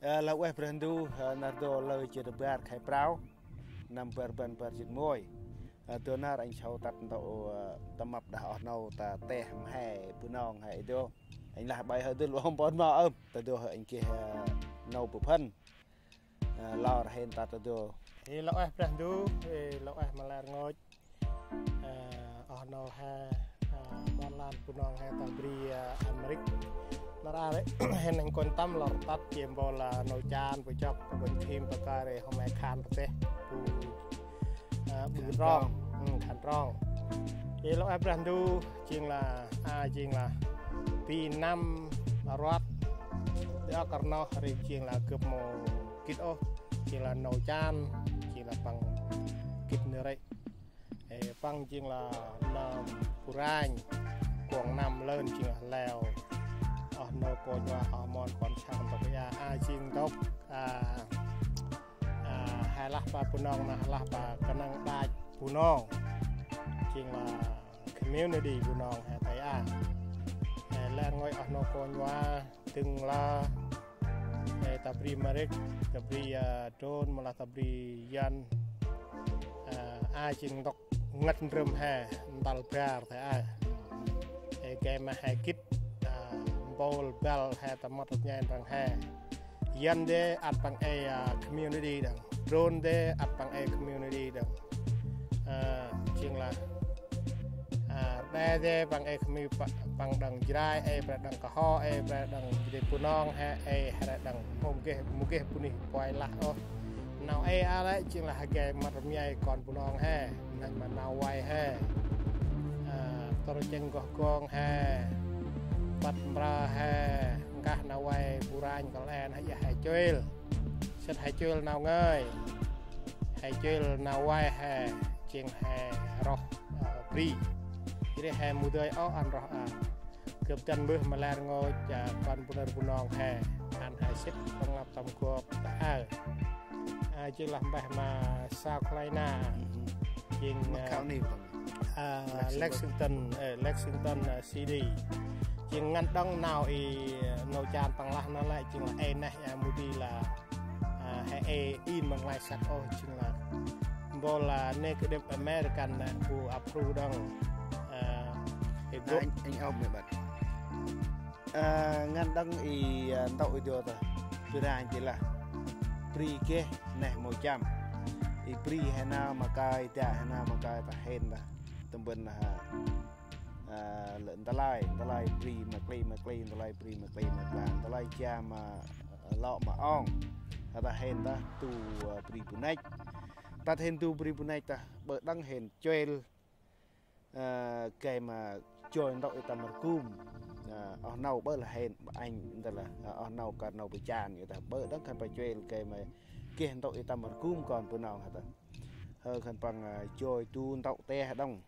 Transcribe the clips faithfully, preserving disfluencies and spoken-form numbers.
Ơ, lah ueh Brah Ndu, ơ, nar dô lơ jêt bar khay prao, năm bar rbăn bar jêt muay. Ơ, dô nar anh sau tât ntŭk, ơ, tâm mâp đah oh nô ta têh mhe Bunong he dô. Anh lah bai hơi dô lŏ hŏm pôn ma ơm, ta dô hơi anh geh, ơ, nô bu phăn. Ơ, lor hên tât ta dô. Ê, lah ueh Brah Ndu, ê, lah ueh ma lĕ rngôch. Ơ, oh nô he, ơ, ƀon lan Bunong he ta bri, ơ, Amêrik. Nar a lĕ, hên anh kon tâm lor tât jêng bol, ơ, nô chan, bu chok, bu kon thim, bu kare, hôm e khan, bu têh, bu, ơ, bu Khan rong. Rong. Hmm, khan rong. Ê, lah ueh Brah Ndu, jêng lah, a, jêng lah, pi năm, ruat, dê ôk rnoh, ri jêng lah gâp mâu gĭt ôh, jêng lah nô chan, jêng lah păng gĭt nơh rêh. Ê, păng jêng lah năm bu ranh, kuŏng năm lơn jêng lah leo. Oh nô kônh wa, oh mon kon săng ntŭk ya, a jêng ntŭk, a, a, he lah pa Bunong nơh, he lah pa knŏng đach Bunong. Jêng lah community Bunong he tay a. Ê, lĕ rngôch oh nô kônh wa, dâng lah, ê, ta bri Amêrik, ta bri, ơ, Drôn, mâu lah ta bri Yuăn, ơ, a jêng ntŭk ngăt ndrơm he, ntal bar ta a. Ê, gay ma he gĭt, ơ, mpôl băl he ta mât rŭt nhay ndrăng he. Yuăn dê ăt păng ê, ơ, community đŏng. Drôn dê ăt păng ê community đŏng. Ơ, jêng lah, ơ, Rđê dê păng ê commu-, păng, păng đŏng Jrai, ê, păng đŏng Kơho, ê, păng đŏng Jrai Bunong, he, ê, he đŏng mâu geh, mâu geh bunuyh buay lah ôh. Nau ê a lĕ, jêng lah he gay mât rmay kon Bunong he, năch ma nau vay he. Ơ, tôr cheng goh gong he, păt mra he, nkah nau vay bu ranh kăl en he, ya he chuêl. Sĭt he chuêl nau ngơi. He chuêl nau vay he, jêng he roh, ơ, bri. Jêh ri he mâu dơi ôh ăn roh a. Gâp dăn mbơh ma lĕ rngôch, ơ, kon bu nơr Bunong he. Ăn he sĭt păng ngăp tâm gop ta aơ. A, jêng lah mpeh ma South Carolina. Mhm. Jêng, Ma ơ, khao ni păng. ơ, Lexington. Lexington, ơ, Lexington, ơ, City. Jêng ngăn đŏng nau i, ơ, nô chan păng lah nơh lĕ, jêng lah ê neh ya mâu di lah, ơ, he ê in ma nglay săk ôh, jêng lah. Mpôl lah Native American nơh, bu approve đŏng. Ơ, ê, Anh, anh ôm mẹ bạn. Ơ, ngăn đŏng i, ơ, ntŭk i dô ta. Bri ranh jêh lah. Bri geh neh mâu chăm. I bri he nau ma kơi, da he nau ma kơi ta hên ta. Tâm ban lah, ơ, lĕ nta lai, nta lai bri ma kli, ma kli, nta lai bri ma kli, ma kli, nta lai ja ma, ơ, lŏ ma ong. Ta hên ta tu, ơ, bri bu năch. Ta hên tu bri bu năch ta, ƀơ đăng hên chuêl. Ơ, gay ma joi ntŭk i tâm rgum. Ơ, oh nô ƀơ lah hên, anh, nta lah, ơ, oh nô kơt nô bu chan, i ta ƀơ đăng khân păng chuêl gay ma geh ntŭk i tâm rgum kon Bunong hă ta. Hơ khân păng, ơ, joi tu ntŭk têh đŏng.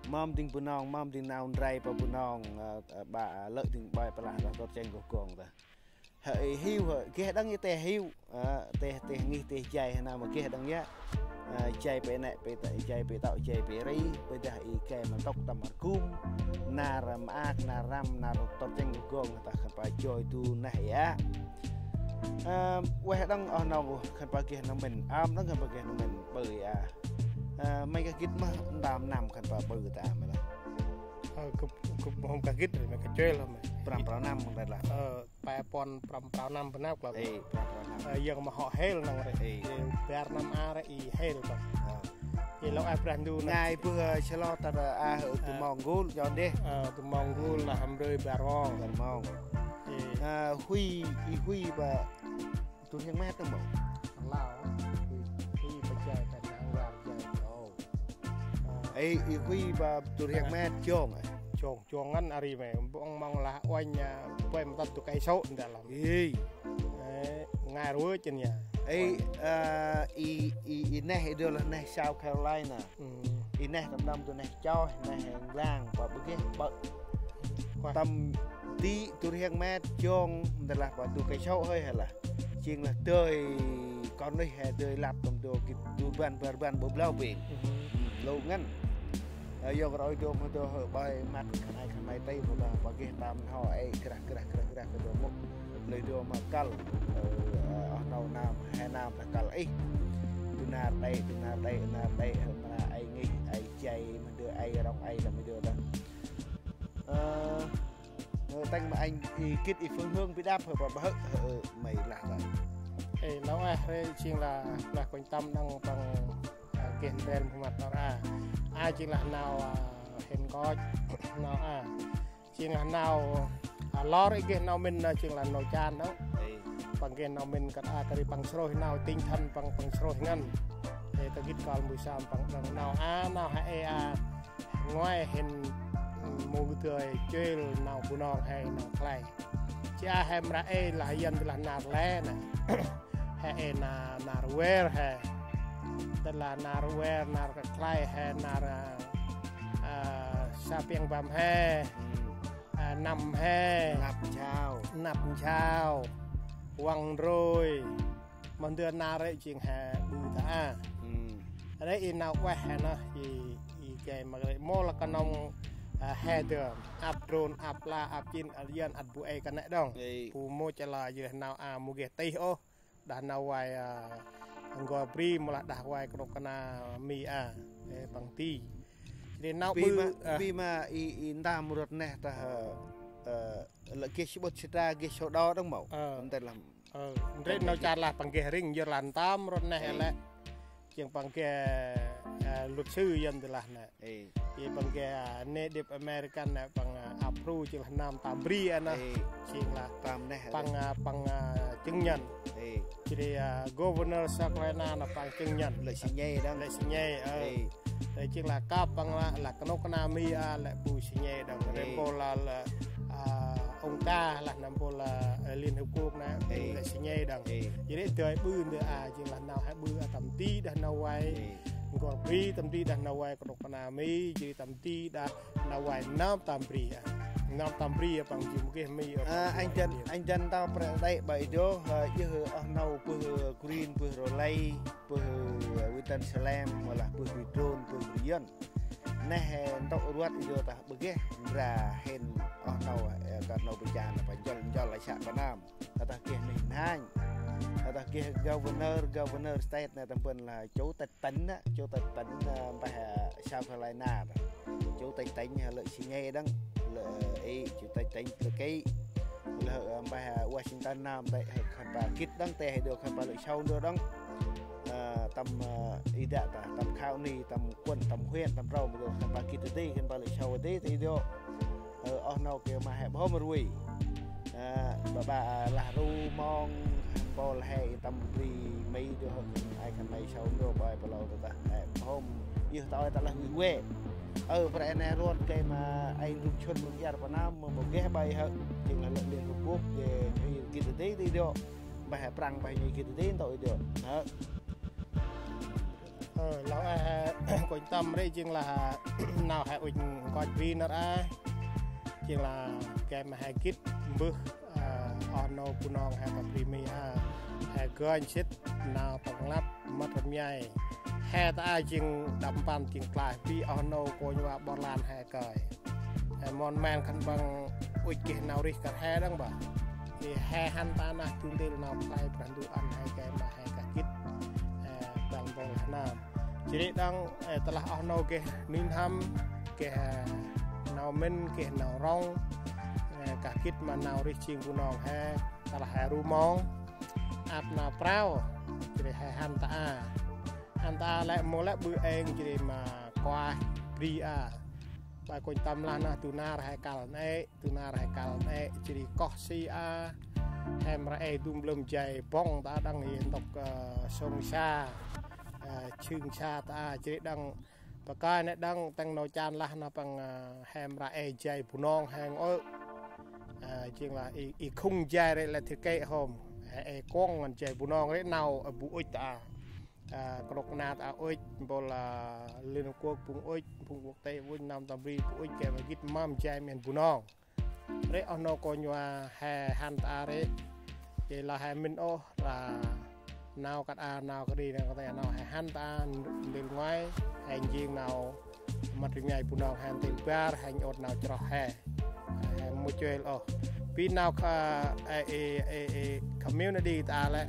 Mâm dĭng Bunong, mâm dĭng nau ndrai pa Bunong, ơ, ơ, ba, ơ, lơ dĭng bai pa lah, lah tôr cheng goh gong ta. Hơi hiu, hơi, geh đăng i têh hiu. Ơ, têh, têh ngih, têh jay, he nau ma geh đăng ya. Ơ, jay pe nĕ, pe ta, jay pe tŏ, jay pe ri, pe dah i gay ma ntŭk tâm rgum. Nar maak, nar răm, nar tôr cheng goh gong, ta khân păng joi tu neh ya. Ơ, ueh đăng oh nô, khân păng geh nau mĭn, ơm đăng khân păng geh nau mĭn, ƀơ ya. Ơ, mei ka gĭt mơh, ntơm năm khân păng ƀơ ta mei lah. Ơ, gâp, gâp mâu hôm ka gĭt ri, mei ka chuêl lah mei. Prăm prao năm mâu ta lah. Ơ, pe pon prăm prao năm bơh năp lah. Ê, prăm prao năm. Ơ, yơn ma hŏ hêl năng ri. Ê. Ê, bar năm a ri i hêl bơh. Ơ. Ê, lah ueh Brah Ndu năng. Ngai bơh, ơ, slo ta ơ, a, ơ, tu mong gul, jon deh. Ơ, tu mong gul lah hăm rơi bar mong. Bar mong. Ê. Ơ, hui, i hui ba Tur hiang met đăng mâu? Lao, hui, hui pa jay, pa nang war jay, ô. Ê, i hui pa tur hiang met jong, ê. Jong, jong ngăn a ri mê, ƀong mong lah uanh, a, ueh ma tât tu kay sŏ nda lam. Ê. Ê, ngai ruê chân ya. Ê, a, i, i, i neh, i dô lah neh South Carolina. Ừ. I neh tâm đâm tu neh choi, neh nglang, pa ƀơ geh, ƀơ. Ueh. Tâm ti tur hiang met jong, nda lah pa tu kay sŏ hơi hê lah. Jêng lah dơi kon nuyh he dơi lăp tâm dô gĭt du rbăn bar rbăn ƀô blau bêng. Lô ngăn. Ơ, yơh kơ roi dô mơ dô hơi bai măt khân ay khân may tây mơ dô pa geh tâm hŏ ê krah krah krah krah kơ dô mŭk. Lơi dô ma kăl, ơ, ơ, oh nâu năm, he năm ta kăl ih. Du nar đê, du nar đê, nar đê, hơ mra ai ngih, ai jay, ma dơ ai rong ai lăm i dô ta. Ơ, ơ, tâng ma anh, i gĭt i phương hướng bi đăp, hơ, ba, ba, hơ, hơ, may lah ta. Ê, nau ah, rê, jêng lah, lah kônh tâm năng păng, ơ, geh ndrel mhĭt nau a. A, jêng lah nau, ơ, hên nkoch, nau a. Jêng lah nau, a, lor i geh nau mĭn, a, jêng lah nau chan nơh. Ê. Păng geh nau mĭn kơt a kơt ri păng srôih nau tinh thần păng, păng srôih ngăn. Ê, ta gĭt kăl mbui sam păng đăng nau a, nau he ê a. Ngoai hên, ơ, mâu gĭt dơi chêl nau Bunong he nau khlay. Jêh a he mra ê lah yăn lah nar lĕ nơh. He ê na, nar wer he. Tơ lah nar wer, nar khlay he, nar, a, a, sa piăng băm he. Hmm. A, năm he. Năp nchao. Năp nchao. Wăng ndrôi. Ma ndơ nar rê jêng he ƀư ta a. Hmm. Rê i nau ueh he nơh, i, i gay ma rê mâu lah knŏng, a, he dơm. Ăp drôn, ăp la, ăp chin, ăp yăn, ăp bu ê kơt nĕ đŏng. Ê. Bu mâu chă lah jêh nau a mâu geh tih ôh. Đah nau vay, a, ngor bri mâu lah đah vay knôk kna mi a. Ê, păng ti. Jêh ri nau ƀư, ma, a, ƀư ma i, i ntơm rvăt neh ta, ơ, ơ, lĕ geh sƀŭt sitra geh sâu đo đŏng mâu. Ơ. Ntê lah. Ơ, ndrê nau chan lah păng geh ring, yơr lah ntơm rvăt neh lĕ. Jêng păng geh, ơ, luật sư yăn tơ lah nĕ. Ê. Jêh păng geh, a, Native American nĕ, păng, a, ăp ru jêng lah năm tam bri a nơh. Ê. Jêng lah tam neh păng, a, păng, a, chứng nhận. Ê. Jêh ri, a, Governor South Carolina nơh păng chứng nhận. Lĕ si nhê đăng. Lĕ si nhê, ơ. Ê. Lĕ jêng lah kăp păng lah, lah knôk kna mi a, lĕ bu si nhê đăng. Ê. Rê mpôl lah, lah, a, ông ta lah nơh mpôl lah, ơ, Liên Hợp Quốc nĕ, ê, lĕ si nhê đăng. Ê. Jêh ri dơi ƀư ndơ a, jêng lah nau he ƀư a tâm ti đah nau vay. Ê. Ngor bri tâm ti đah nau vay knôk kna mi, jêh ri tâm ti đah nau vay năm tam bri a. Năm tam bri a păng jêng mâu geh mi a. A, păng anh jêng, anh jêng tao prê đê ba i dô, ơ, yơh, oh nâu bơh green, bơh rô lay, bơh, ơ, Winston Salem, mâu lah bơh bri drôn, bơh bri yăn. Neh he ntŭk rvăt i dô ta bơ geh, mra hên oh nâu, ơ, kơt nâu bơ jan, pa njol, njol lah săk pa năm. Kơt ta geh mih nhanh. Kơt ta geh governor, governor state nĕ tâm bân lah chủ tịch tỉnh á, chủ tịch tỉnh, ơ, mpeh, ơ, South Carolina ta. Chủ tịch tỉnh, ơ, lĕ si nhê đăng, lĕ, ơ, i, chủ tịch tỉnh lĕ ki. Lĕ, ơ, mpeh, ơ, Washington năm tê, ơ, khân pa gĭt đăng tê, ơ, dô khân pa lĕ sâu dô đăng. Ơ, tâm, ơ, i đă ta, tâm county, tâm quận, tâm huyện, tâm rau, dô khân pa gĭt tê, khân pa lĕ sâu tê, tê dô. Ơ, oh nâu kơ ma he bhôm rui. Ơ, ba, ba, lah ru mong, mpôl he tâm bri mi dô hơ, ai khân may sâu dô, ba, ba lô ta, he bhôm, yơh ta, ta lah ui we. Ơ, prê nê ruat kơ ma, ai ruk chun mung iar pa năm, mô, mô geh ba hơ, jêng lah lĕ Liên Hợp Quốc, jêng, ơ, gĭt tê, tê dô. Ba he prăng, ba he gĭt tê, tê dô. Hơ. Ơ, lah, ơ, kônh tâm rê jêng lah, nau he ŭch nkoch bri nar a. Jêng lah gay ma he gĭt mbơh, ơ, oh nô Bunong he ta bri mi a. He gơnh sĭt, nau păng lăp, mât rmai. He ta a jêng đăp mpăn jêng klaih, bi oh nô kônh va ƀon lan he kơi. Ơ, mon men khân păng ŭch geh nau rih kơt he đăng ba. Jêh he hăn ta nơh du ntil nau play Brah Ndu ăn he gay ma he kah gĭt, ơ, bang bol he nơm. Jêh ri đăng, ơ, tơlah oh nô geh nuih n'hâm, geh, ơ, nau mĭn, geh nau rŏng, ơ, kah gĭt ma nau rih jêng Bunong he, tơlah he ru mong, ăp nau prao, jêh ri he hăn ta a. Hăn ta a lĕ mâu lĕ ƀư êng jêh ri ma kuah bri a. Ba kônh tâm lah nơh du nar he kăl nĕ, du nar he kăl nĕ, jêh ri koh si a. He mra ê du mblâm jay bŏng ta đăng i ntŭk, ơ, sông sa, ơ, Trường Sa ta a, jêh ri đăng ba kơi nĕ đăng tâng nô chan lah nơh păng, ơ, he mra ê jay Bunong he ngơi. Ơ, jêng lah i, i khung jay rê lĕ thir kê hôm. He ê kuŏng ngăn jay Bunong rê nau, ơ, bu ŭch ta a. Ơ, knôk kna ta ŭch, mpôl lah Liên Hợp Quốc phung ŭch, phung quốc tế ŭch, năm tâm bri phung ŭch, gay ma gĭt mâm jay mĭn Bunong. Rê oh nô kônh va he hăn ta a rê. Jêh lah he mĭn ôh, lah nau kơt a, nau kơt ri, nau kơt a, nau he hăn ta a, ntil ngoai, he njêng nau mât rmai Bunong, he ntil bar, he njôt nau chroh he. He mâu chuêl ôh. Pi nau kha, ê, ê, ê, ê, community ta lĕ.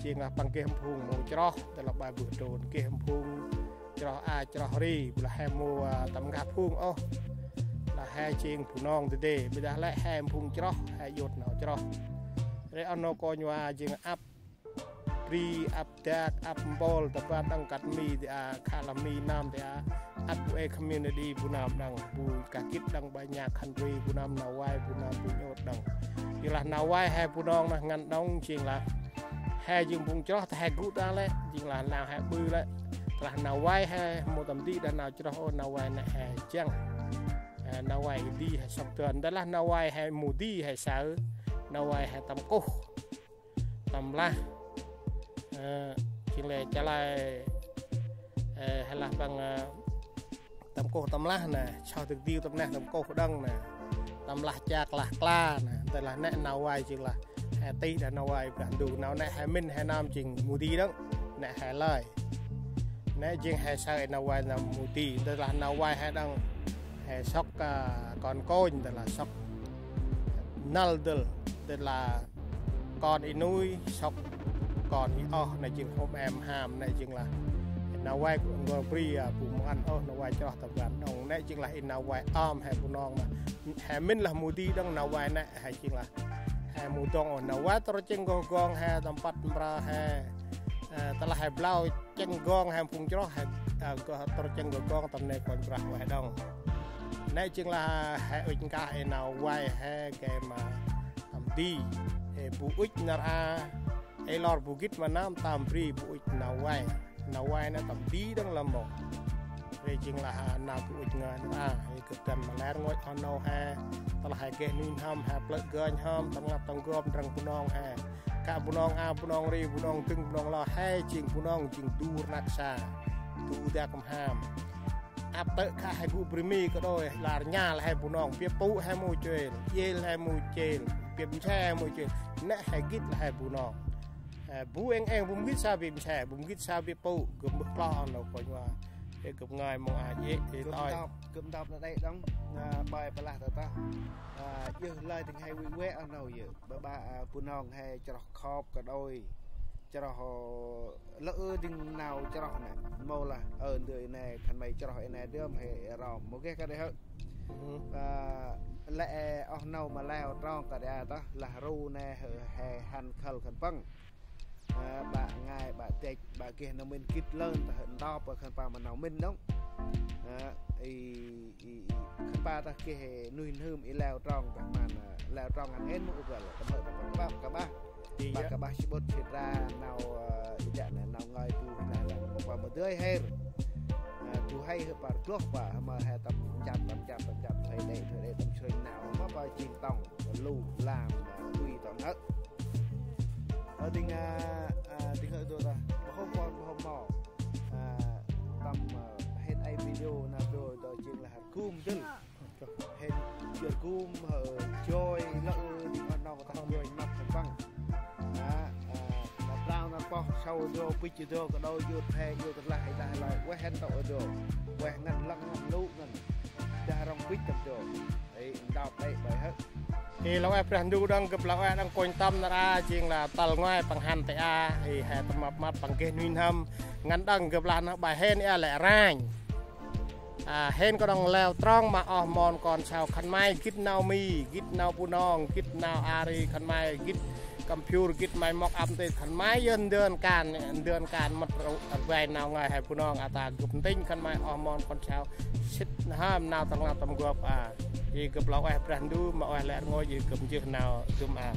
Jêng lah păng geh phung mâu chroh, ta lah bai bơh trôn geh phung chroh a chroh ri, bu lah he mâu, a, tâm ngah phung ôh. Lah he jêng Bunong dadê, ƀiălah lĕ he phung chroh, he yŭt nau chroh. Ri oh nô kônh wa jêng ăp bri, ăp dak, ăp mpôl, ta ƀăn đăng kăt mi di a, kha lah mi năm di a, ăp bu ê community bu năm đăng, bu kah gĭt đăng bai nhạc khân ri, bu năm nau vay, bu năm bu nhôt đăng. Jêng lah nau vay he Bunong nơh ngăn đăng, jêng lah he jêng phung chroh, ta he gŭ ta lĕ, jêng lah nau he ƀư lĕ. Lah nau vay he mâu tâm di đah nau chroh ôh, nau vay nĕ he jăng. Ê, nau vay di he sŏk dơn, ta lah nau vay he mâu di he saơ, nau vay he tâm kuh. Tâm lah, ơ, jêng lĕ chalơi, ơ, he lah păng, ơ, tâm kuh tâm lah nơh, soh dâk diu tâm neh tâm kuh đăng nơh, tâm lah chak lah kla nơh, ta lah nĕ nau vay jêng lah he tih đah nau vay Brah Ndu, nau nĕ he mĭn he năm jêng mâu di đăng, nĕ he lơi. Nĕ jêng he saơ nau vay năm mâu di, ta lah nau vay he đăng he sŏk, a, kon kônh, ta lah sŏk năl dơl, ta lah kon i nuih sŏk kon i oh, nĕ jêng hôm em ham, nĕ jêng lah nau vay kơ ngor bri, a, bu mâu ăn ôh nau vay chroh ta ƀăn đăng, nĕ jêng lah i nau vay ơm he Bunong nơh. He mĭn lah mâu di đăng nau vay nĕ, he jêng lah he mâu dŏng ôh nau vay tôr chêng goh gong he tâm păt mra he, ơ, ta lah he blau chêng gong he phung chroh he, ơ, goh tôr chêng goh gong tâm nê kon chroh vay đăng. Nĕ jêng lah he ŭch nkah i nau vay he gay ma tâm di. Ê, bu ŭch nar a, ê lor bu gĭt ma năm tâm bri bu ŭch nau vay. Nau vay nĕ tâm di đăng lah mâu. Ri jêng lah nau bu ŭch ngơi nar a, ê gâp dăn ma lĕ rngôch oh nô he, ta lah he geh nuih n'hâm, he plơ̆ gơnh hâm tâm ngăp tâm gom ndrăng Bunong he. Kah Bunong a, Bunong ri, Bunong dâng, Bunong lo, he jêng Bunong jêng du rnăk sa, du dak mham. Ăp tơ̆ kah he gŭ bri mi kơ đôi, lar nhal he Bunong, biăp pŭ he mâu chêl, iêl he mâu chêl, biăp mse he mâu chêl, nĕ he gĭt lah he Bunong. Ê, bu êng êng, bu mgĭt sa biăp mse, bu mgĭt sa biăp pŭ, gâp mbơh kloh oh nô kônh wa. Ê, gâp ngơi mông a jê̆, ê, gâp tơi. Ntop, gâp ntop nơh đei đăng, a, bai plah ta ta. A, yơh lơi dâng he vĭ vĕ oh nô yơh. Ba ba, a, Bunong he chroh khŏp kơ đôi. Chroh lơ ư dâng nau chroh nĕ. Mâu lah, ơ, ndơ i nê, khân may chroh i nê dơm he rom. Mâu geh kơ đei hơ. Ơ. A, lĕ oh nô ma leo trong kơ đei a ta, lah ru nê he, he hăn khâl khân păng. Ơ, ƀă ngai, ƀă dĕch, ƀă geh nau mĭn gĭt lơn, ta hơ ntop, ƀă khân păng ma nau mĭn đŏng. Ơ, i, i, i, khân păng ta geh nuih n'hâm i leo trong, ƀă man, ơ, leo trong ngăn ngên mâu găl, tâm hơ ta păng kơƀah, kơƀah. Ƀă kơƀah sibŭt sitra nau, ơ, i dăk nê nau ngơi bu, nê, nê, mâu păng mâu dơi her. Ơ, bu hay hơ păng kloh păng, hơ mơ he tâm chăm, tâm chăm, tâm chăm, thuê đê, thuê đê, tâm srêng nau, hơ mơ păng jêng tong, lu, lam, ơ, tui tong hơ. Ơ, dâng, a, a, dâng hơ dô ta. Bơh hôm kon, bơh hôm mâu. A, tâm, a, hên ai video nau dô, dô jêng lah hăt gum dơl. Hên jêr gum hơ joi lơ dâng hơ nau ta joi măt hên păng. A, a, ta plao nau poh sau dô, pĭch dô, kơ đôi yut he, yut lah, ê dah lơi. Ueh hên tŏ dô. Ueh ngăn lăng ngăn lu ngăn. Dah rŏng pĭch tâm dô. Ê, ntop ê, bai hơ. Ê, lah ueh Brah Ndu đŏng, gâp lah ueh đŏng kônh tâm nar a, jêng lah tal ngoai păng hăn tê a, ê, he tâm măp măt păng geh nuih n'hâm, ngăn đŏng gâp lah nơh bai hên ê lĕ ranh. A, hên kơ đŏng leo trong ma oh mon kon sau khân may gĭt nau mi, gĭt nau Bunong, gĭt nau a ri khân may, gĭt computer, gĭt may mok ăp ntil khân may yơh ndơn kan, ndơn kan măt rvay nau ngơi he Bunong a ta gâp ntĭnh khân may oh mon kon sau sĭt n'hâm nau tâm ngăp tâm gop a. Ê gâp lah ueh Brah Ndu, ma ueh lĕ rngôch, ê gâp jêh nau dŭm a.